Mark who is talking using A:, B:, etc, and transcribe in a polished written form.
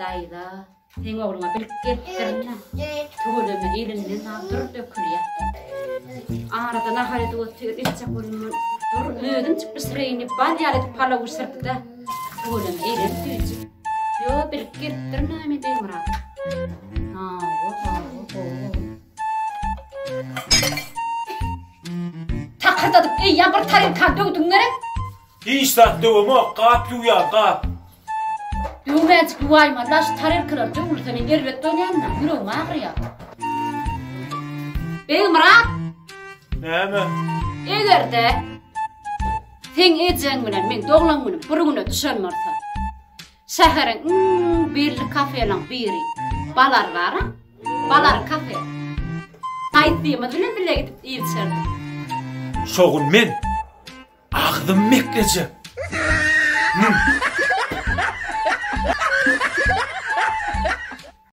A: daýza, seň ogluňa bilip gelipdirin-dä. Tüweleme elinden zat dur dökülýär. Arada nahar edip otyr, etjek bolman dur, özümçik bişireýin diýip bal ýaly edip palaw bişirdi-de. Tüweleme elem süýji. Ýo, bilip gelipdirin-ä men Begmyrat. Hawa, hawa, gowy ogul. Takyrdadyp eýýäm bir tarelkany döwdüň gerek?
B: Hiç zat döwemok, gap ýuwýan, gap.
A: Döwmänjik ýuwaýmaly-la, şu tarelkalar döwülse men erbet bolýan-da, ýüregim agyrýar. Begmyrat!
B: Näme?
A: Eger-de seň ejeň bilen meň doglan günüm bir güne düşen bolsa, şäheriň iň belli kafelaň biri Balar bar-a, Balar kafe. Haýsymyz bilen bile gidip iýip-içerdik?
B: Şo gün men Agzym meklejek.